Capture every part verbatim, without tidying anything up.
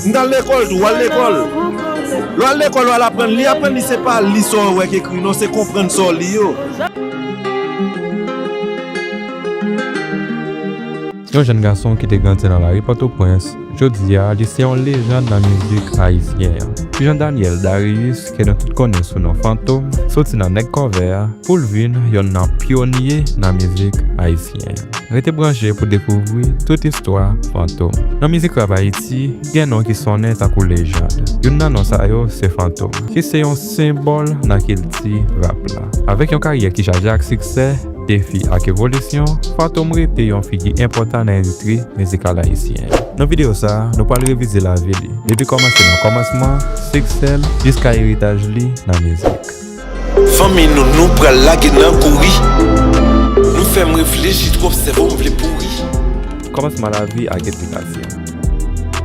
M t al lekòl tou, w al lekòl. Lè w al lekòl, w al aprann li. Aprann li, se pa li sa w wè k ekri, non, se konprann sa w li yo. Yon jèn gason ki te grandi nan lari Pòtoprens, jodi a, li se yon lejann nan mizik ayisyen an. Jan Daniel Darius, ke nou tout konnen sou non Fantom, soti nan Nèg Kòvè a, pou l vin yonn nan pyonye nan mizik ayisyen an. Rete branche pou dekouvri tout istwa Fantom. Nan mizik rap Ayiti, gen non ki sonnen tankou lejann. Youn nan non sa yo se Fantom, ki se yon senbòl nan kilti rap la. Avèk yon karyè ki chaje ak siksè, defi ak evolisyon, Fantom rete yon figi enpòtan nan endistri mizikal ayisyen an. Nan videyo sa a, nou pral revize lavi li, depi kòmanse nan kòmansman, siksè l, jiska eritaj li nan mizik. Fanmi nou, nou pral lage nan kouri. Nou fè m reflechi twòp, sèvo m vle pouri. Kòmansman lavi ak edikasyon.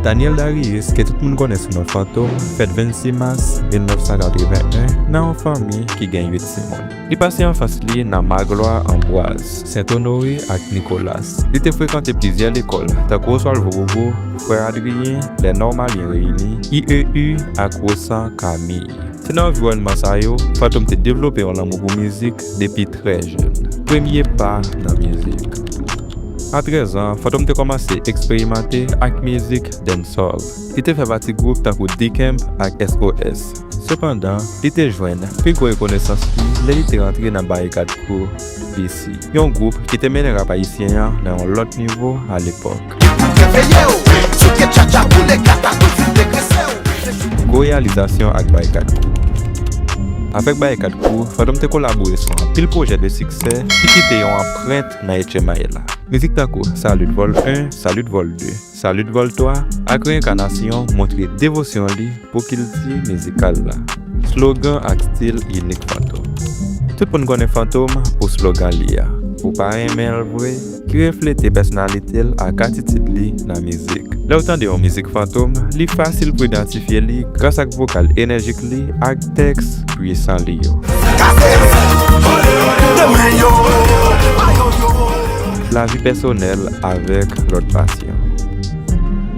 Daniel Darius, ke tout moun konnen sou non Fantom, fèt vennsis mas mil nèf san katreven en nan yon fanmi ki gen uit timoun. Li pase anfans li nan Magloire, Amboise, Sent Onore ak Nicolas. Li te frekante plizyè lekòl, tankou Oswald Vorobo, Frères Adrien, Les Normaliens Réunis, I E U ak Rosan Camille. Se nan anviwònman sa yo, Fantom te devlope yon lanmou pou mizik depi trè jèn. Premye pa nan mizik. A trèz an, Fantom te kòmanse eksperimante ak mizik dancehall. Li te fè pati gwoup tankou D-Camp ak S O S. Sepandan, li te jwenn pi gwo rekonesans li lè li te rantre nan Barikad Crew, B C, yon gwoup ki te mennen rap ayisyen an nan yon lòt nivo alepòk. Gwo reyalizasyon ak Barikad Crew. Avèk Barikad Crew, Fantom te kolabore sou anpil pwojè de siksè ki kite yon anprent nan H M I la. Mizik tankou Salute Vol un, Salute Vol deux, Salute Vol twa ak Reenkanasyon montre devosyon li pou kilti mizikal la. Slogan ak stil inik Fantom. Tout moun konnen Fantom pou slogan li a, ou pa renmen l vre, ki reflete pèsonalite l ak atitid li nan mizik. Lè w tande yon mizik Fantom, li fasil pou idantifye li gras ak vokal enèjik li ak tèks pwisan li yo. Lavi pèsonèl avèk lòt pasyon.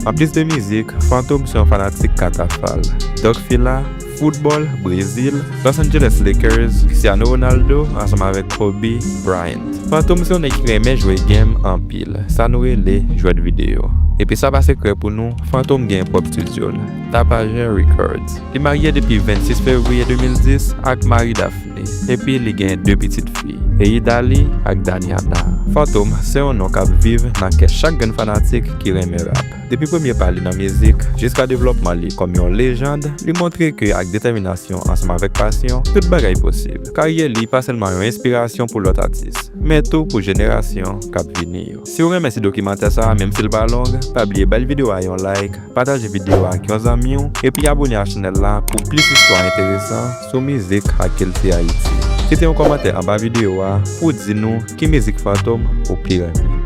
Anplis de mizik, Fantom se yon fanatik katafal. Doc Fila, foutbòl, Brezil, Los Angeles Lakers, Cristiano Ronaldo ansanm avèk Kobe Bryant. Fantom se yon nèg ki renmen jwe game anpil, sa nou rele jwèt videyo. Epi sa pa sekrè pou nou, Fantom gen pwòp estidyo l, Tapajè Records. Li marye depi vennsis fevriye de mil dis ak Marie Daphné, epi li gen de pitit fi, Eidali ak Daniana. Fantom se yon non k ap viv nan kè chak grenn fanatik ki renmen rap. Depi premye pa li nan mizik jiska devlòpman li kòm yon lejann, li montre ke ak detèminasyon ansanm avèk pasyon, tout bagay posib. Karyè li pa sèlman yon enspirasyon pou lòt atis, men tou pou jenerasyon k ap vini yo. Si w renmen ti dokimantè sa a, menm si l pa long, pa bliye bay videyo a yon like, pataje videyo a ak yon zanmi w, epi abone a chanèl la pou plis istwa enteresan sou mizik ak kilti Ayiti. Kite yon kòmantè anba videyo a pou w di nou ki mizik Fantom ou pi renmen.